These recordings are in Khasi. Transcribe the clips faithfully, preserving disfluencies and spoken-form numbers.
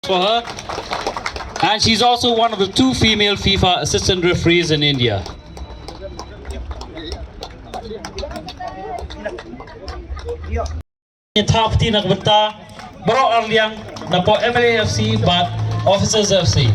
for her. And she's also one of the two female FIFA assistant referees in India. Ngi thap ti na ka bynta baroh arliang na pdeng M L A F C bad Officers F C.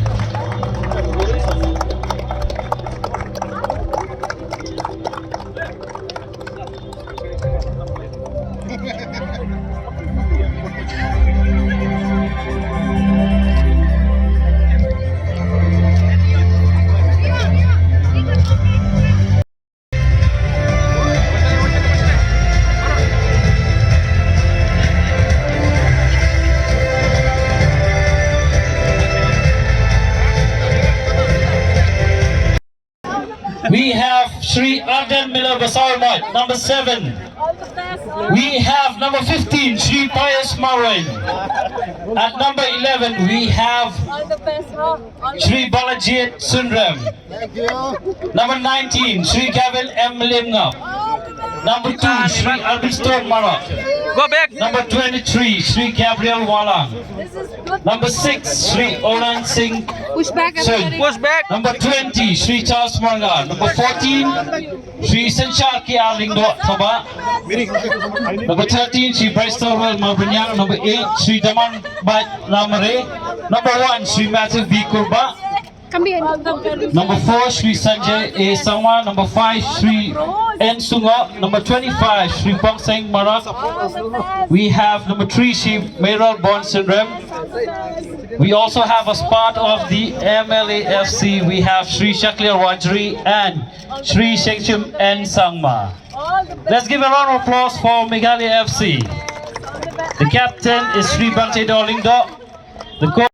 We have Shri Arden Miller Basarmait, number seven. We have number fifteen, Shri Pius Maroin. At number eleven, we have Shri Balajit Sunrem. Number nineteen, Shri Gavin M Limngap. Number two, Shri Albiston Marak. Go back. Number twenty-three, Shri Gabriel Walang. Number six, Shri Olan Singh. Push back, everybody. Push back. Number twenty, Shri Charles Marngar. Number fourteen, Shri Sanchar K R Lyngdoh Thoba. Number thirteen, Shri Brightstarwell Marbaniang. Number eight, Shri Daman Bat Lamare. Number one, Shri Matthew B Kurba. Come behind. Number four, Shri Sanjay A Sangma. Number five, Shri N Sungo. Number twenty-five, Shri Pongseng Marak. We have number three, Shri Meral Bon Sindrem. We also have, as part of the M L A F C, we have Shri Shakliar Wajri and Shri Shengchim N Sangma. Let's give a round of applause for Meghalaya F C. The captain is Shri Bante Dolingdo. The coach